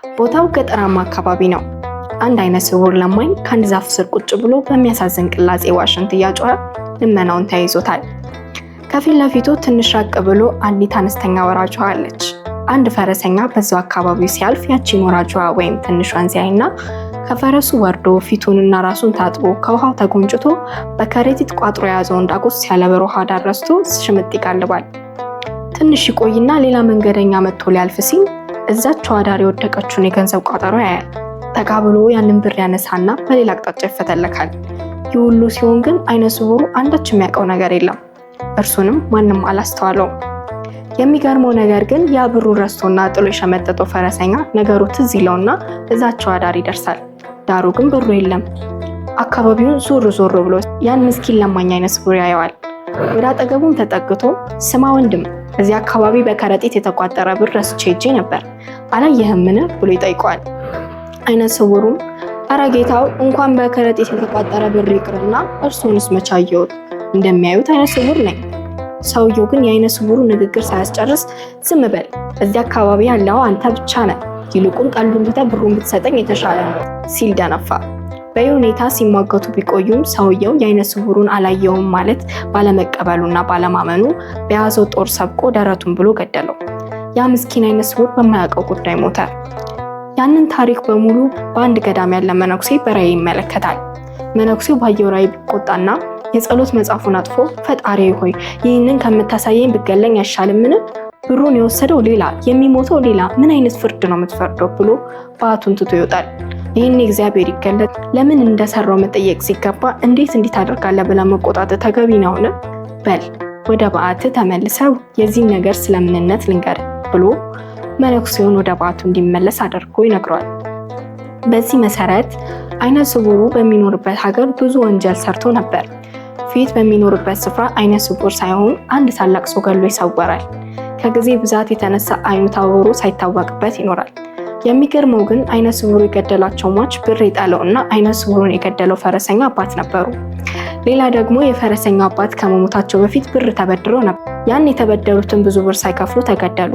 ቦታው ገጠራማ አካባቢ ነው። አንድ አይነ ስውር ለማኝ ከአንድ ዛፍ ስር ቁጭ ብሎ በሚያሳዝን ቅላጼ ዋሽንት እያጮኸ ልመናውን ተያይዞታል። ከፊት ለፊቱ ትንሽ ራቅ ብሎ አንዲት አነስተኛ ወራጅ ውሃ አለች። አንድ ፈረሰኛ በዛው አካባቢው ሲያልፍ ያቺን ወራጅ ውሃ ወይም ትንሿን ሲያይና ከፈረሱ ወርዶ ፊቱንና ራሱን ታጥቦ ከውሃው ተጎንጭቶ በከረጢት ቋጥሮ የያዘውን ዳጎስ ያለ በር ውሃ ዳር ረስቶ ሽምጥ ይጋልባል። ትንሽ ይቆይና ሌላ መንገደኛ መጥቶ ሊያልፍ ሲል እዛችው ዳር የወደቀችውን የገንዘብ ቋጠሮ ያያል። ጠጋ ብሎ ያንን ብር ያነሳና በሌላ አቅጣጫ ይፈተለካል። ይህ ሁሉ ሲሆን ግን አይነ ስውሩ አንዳች የሚያውቀው ነገር የለም። እርሱንም ማንም አላስተዋለውም። የሚገርመው ነገር ግን ያ ብሩን ረስቶና ጥሎ የሸመጠጠው ፈረሰኛ ነገሩ ትዝ ይለውና እዛቸው ዳር ይደርሳል። ዳሩ ግን ብሩ የለም። አካባቢውን ዞር ዞር ብሎ ያን ምስኪን ለማኝ አይነ ስውር ያየዋል። ወደ አጠገቡም ተጠግቶ ስማ ወንድም፣ እዚህ አካባቢ በከረጢት የተቋጠረ ብር ረስቼ ሄጄ ነበር፣ አላየህምን? ብሎ ይጠይቀዋል። አይነ ስውሩም አረ ጌታው፣ እንኳን በከረጢት የተቋጠረ ብር ይቅርና እርሶንስ መች አየሁት? እንደሚያዩት አይነ ስውር ነኝ። ሰውየው ግን የአይነ ስውሩ ንግግር ሳያስጨርስ ዝም በል፣ እዚህ አካባቢ ያለው አንተ ብቻ ነህ፣ ይልቁን ቀልዱን ትተህ ብሩን ብትሰጠኝ የተሻለ ነው ሲል ደነፋ። በዚህ ሁኔታ ሲሟገቱ ቢቆዩም ሰውየው የአይነ ስውሩን አላየውም ማለት ባለመቀበሉና ባለማመኑ በያዘው ጦር ሰብቆ ደረቱን ብሎ ገደለው። ያ ምስኪን አይነ ስውር በማያውቀው ጉዳይ ሞተ። ያንን ታሪክ በሙሉ በአንድ ገዳም ያለ መነኩሴ በራእይ ይመለከታል። መነኩሴው ባየው ራእይ ቢቆጣና የጸሎት መጽሐፉን አጥፎ ፈጣሪ ሆይ ይህንን ከምታሳየኝ ብገለኝ አይሻልምን? ብሩን የወሰደው ሌላ፣ የሚሞተው ሌላ፣ ምን አይነት ፍርድ ነው የምትፈርደው? ብሎ በዓቱን ትቶ ይወጣል። ይህን እግዚአብሔር ይገለጥ። ለምን እንደሰራው መጠየቅ ሲገባ እንዴት እንዲህ ታደርጋለህ ብለህ መቆጣት ተገቢ ነውን? በል ወደ በዓት ተመልሰው የዚህን ነገር ስለምንነት ልንገር ብሎ መነኩሴውን ወደ በዓቱ እንዲመለስ አድርጎ ይነግረዋል። በዚህ መሰረት አይነ ስውሩ በሚኖርበት ሀገር ብዙ ወንጀል ሰርቶ ነበር። ፊት በሚኖርበት ስፍራ አይነ ስውር ሳይሆን አንድ ታላቅ ሰው ገሎ ይሰወራል። ከጊዜ ብዛት የተነሳ አይኑ ታውሮ ሳይታወቅበት ይኖራል። የሚገርመው ግን አይነ ስውሩ የገደላቸው ሟች ብር የጣለው እና አይነ ስውሩን የገደለው ፈረሰኛ አባት ነበሩ። ሌላ ደግሞ የፈረሰኛው አባት ከመሞታቸው በፊት ብር ተበድረው ነበር። ያን የተበደሩትን ብዙ ብር ሳይከፍሉ ተገደሉ።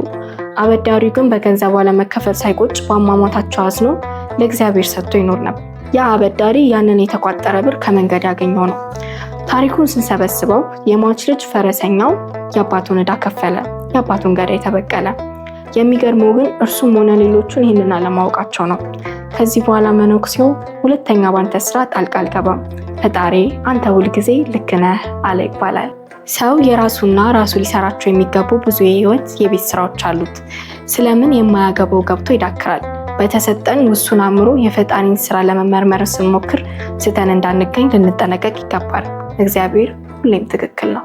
አበዳሪው ግን በገንዘቡ አለመከፈል ሳይቆጭ በአሟሟታቸው አዝኖ ለእግዚአብሔር ሰጥቶ ይኖር ነበር። ያ አበዳሪ ያንን የተቋጠረ ብር ከመንገድ ያገኘው ነው። ታሪኩን ስንሰበስበው የሟች ልጅ ፈረሰኛው የአባቱን ዕዳ ከፈለ፣ የአባቱን ገዳይ ተበቀለ። የሚገርመው ግን እርሱም ሆነ ሌሎቹን ይህንን አለማወቃቸው ነው። ከዚህ በኋላ መነኩሴው ሁለተኛ ባንተ ስራ ጣልቃ አልገባም፣ ፈጣሪ አንተ ሁልጊዜ ልክ ነህ አለ ይባላል። ሰው የራሱና ራሱ ሊሰራቸው የሚገቡ ብዙ የህይወት የቤት ስራዎች አሉት። ስለምን የማያገባው ገብቶ ይዳክራል? በተሰጠን ውሱን አእምሮ የፈጣሪን ስራ ለመመርመር ስንሞክር ስተን እንዳንገኝ ልንጠነቀቅ ይገባል። እግዚአብሔር ሁሌም ትክክል ነው።